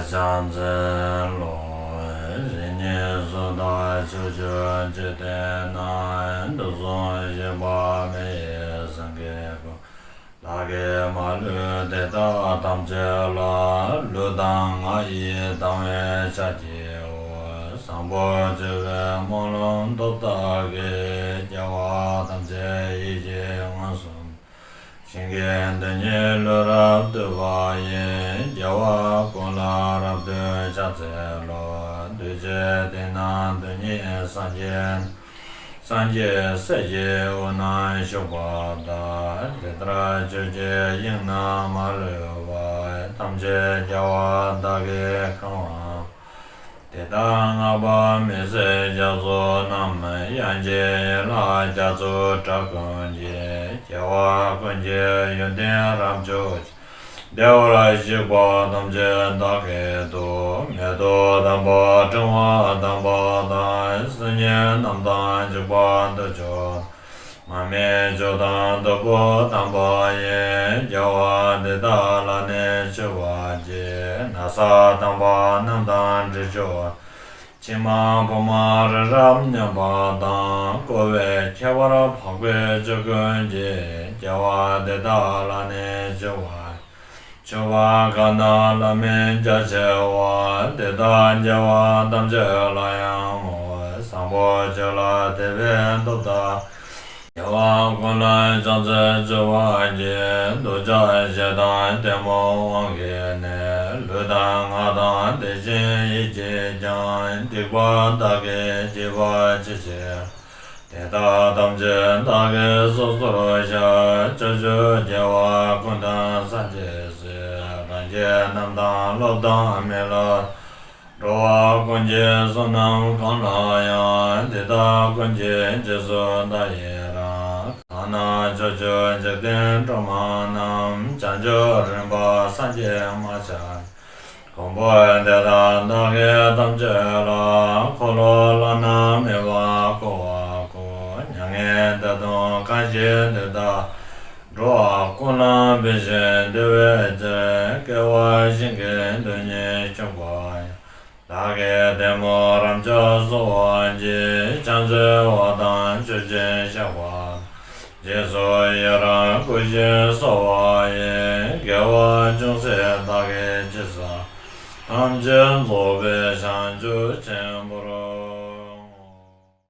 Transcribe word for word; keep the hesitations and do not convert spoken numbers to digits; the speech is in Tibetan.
ཕྱག་འཚལ་ལོ། །རིགས་ལྔའི་གཟུགས་དང་ཕྱོགས་བཅུའི་འཇིག་རྟེན་ན། །དུག་གསུམ་ཞིང་པ་མི་ཡི་སེང་གེ་ཀུན། །བདག་གིས་མ་ལུས་དེ་དག་ཐམས་ཅད་ལ། །ལུས་དང་ངག་ཡིད་དང་བས་ཕྱག་བགྱིའོ། །བཟང་པོ་སྤྱོད་པའི་སྨོན་ལམ་སྟོབས་དག་གིས། །སྐྱེ་བ་ཐམས་ཅད་ཡིད་ཀྱིས་མངོན་སུམ། །བྱིན་གྱིས་དོན་གཉིས་བློས་རབ་བཏུད་པ་ཡིས། །སྐྱེ་བ་ཀུན་ལ་རབ་ཏུ་ཕྱག་འཚལ་ལོ། །འདུས་བྱས་དེ་རྣམས་དོན་གཉིས་སངས་རྒྱས། །སངས་རྒྱས་སྲས་ཀྱི་དབུས་ན་བཞུགས་པ་དག །དེ་ལྟར་ཆོས་ཀྱི་དབྱིངས་རྣམས་མ་ལུས་པ། །ཐམས་ཅད་རྒྱལ་བ་དག་གིས་གང་བ། །དེ་དག་བསྔགས་པ་མི་ཟད་རྒྱ་མཚོ་རྣམས། །དབྱངས་ཀྱི་ཡན་ལག་རྒྱ་མཚོའི་སྒྲ་ཀུན་གྱིས། །སྐྱེ་བ་ཀུན་གྱི་ཡོན་ཏན་རབ་མཆོག་ཅིང་། །བདེ་བར་གཤེགས་པ་ཐམས་ཅད་བདག་གིས་བསྟོད། །མེ་ཏོག་དམ་པ་ཕྲེང་བ་དམ་པ་དང་། །སིལ་སྙན་རྣམས་དང་བྱུག་པ་དུར་ཁྲོད། །མར་མེ་མཆོག་དང་བདུག་སྤོས་དམ་པ་ཡིས། །སྐྱེ་བ་འདི་དག་ལ་ནི་མཆོད་པར་བགྱི། །ན་བཟའ་དམ་པ་རྣམས་དང་དྲི་མཆོག །མཆིལ་མ་ཕོ་མོ་རི་རབ་མཉམ་པ་དང་། །བསྐོལ་བའི་ཁྱད་པར་འཕགས་པའི་མཆོག་ཀུན་གྱིས། །སྐྱེ་བ་འདི་དག་ལ་ནི་མཆོད་པར། །མཆོད་པ་གང་རྣམས་ལ་མིན་རྒྱ་ཆེ་བ། །དེ་དག་རྒྱལ་བ་ཐམས་ཅད་ལ་ཡང་ངོ་། །བཟང་པོ་སྤྱོད་ལ་དད་པའི་སྟོབས་དག །སྐྱེ་བ་ཀུན་ལ་ཕྱག་འཚལ་མཆོད་པར་བགྱི། །འདོད་ཆགས་ཞེ་སྡང་གཏི་མུག་དབང་གིས་ནི། །ལུས་དང་ངག་དང་དེ་བཞིན་ཡིད་ཀྱིས་ཀྱང་། །སྡིག་པ་བདག་གིས་བགྱིས་པ་ཅི་མཆིས། །དེ་དག་ཐམས་ཅད་བདག་གིས་སོ་སོར་བཤགས། །ཕྱོགས་བཅུའི་རྒྱལ་བ་ཀུན་དང་སངས་རྒྱས་སྲས། །སངས་རྒྱས་རྣམས་དང་སློབ་དང་མི་སློབ། །འགྲོ་བ་ཀུན་གྱི་བསོད་ནམས་གང་ལགས་ཡང་། །དེ་དག་ཀུན་གྱི་རྗེས་སུ་བདག་ཡི་རང་། །གང་རྣམས་ཕྱོགས་བཅུའི་འཇིག་རྟེན་སྒྲོན་མ་རྣམས། །བྱང་ཆུབ་རིམ་པ་སངས་རྒྱས་མ་ཆགས། །གོང་བུ་དེ་དག་བདག་གིས་ཐམས་ཅད་ལ། །འཁོར་ལོ་བླ་ན་མེད་པ་བསྐོར་བར་བསྐུལ། །མྱ་ངན་འདས་དང་གང་ཞིག་དེ་དག་འགྲོ་བ་ཀུན་ལ་ཕན་ཞིང་བདེ་བའི་ཕྱིར། །སྐྱེ་བ་གཞན་གྱི་དོན་གཉིས་བསྐྱངས་པ་ཡང་། །བདག་གིས་གཏི་མུག་རབ་མཆོག་གསོལ་བར་བགྱི། །ཕྱག་འཚལ་བ་དང་མཆོད་ཅིང་བཤགས་པ། །རྗེས་སུ་ཡི་རང་བསྐུལ་ཞིང་གསོལ་བ་ཡི། །དགེ་བ་ཅུང་ཟད་བདག་གིས་ཅི་བསགས། །ཐམས་ཅད་རྫོགས་པའི་བྱང་ཆུབ་ཆེན་པོར།